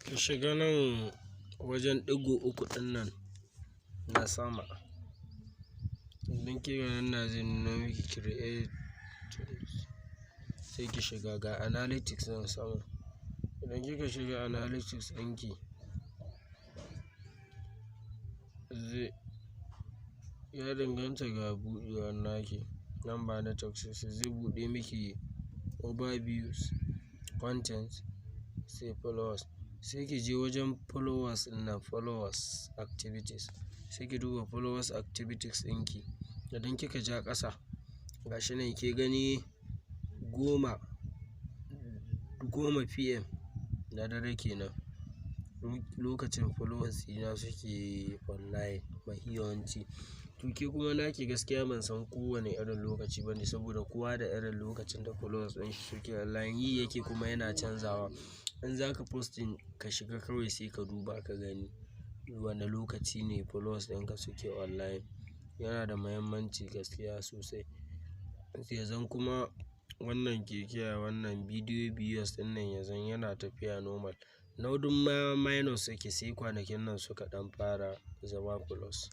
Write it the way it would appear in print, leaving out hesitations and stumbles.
Ki shiga nan wajen ɗigo uku ɗinnan na sama. Idan kika danna, zai nuna miki create, sai ki shiga ga analytics nan sama. Idan kika shiga analytics ɗinki, zai ya danganta ga buɗewar naki. Nan ba network sosai, zai buɗe miki overviews, content, sai followers. Sai ki je wajen followers ɗinnan, followers activities. Sai ki duba followers activities ɗinki. Idan kika ja ƙasa, gashi nan ke gani, 10:10 PM na dare kenan. Lokacin followers ɗina suke online mafi yawanci. To, ke kuma naki gaskiya ban san kowane irin lokaci bane, saboda kowa da irin lokacin da followers ɗin shi suke online yi yake, kuma yana canzawa. In zaka posting, ka shiga kawai sai ka duba ka gani wane lokaci ne followers ɗinka suke online. Yana da muhimmanci gaskiya sosai. Yanzun kuma wannan ke kiyaye wannan video views ɗinnan, yanzun yana tafiya normal. Nau duk ma minus yake, sai kwanakin nan suka ɗan fara zama plus.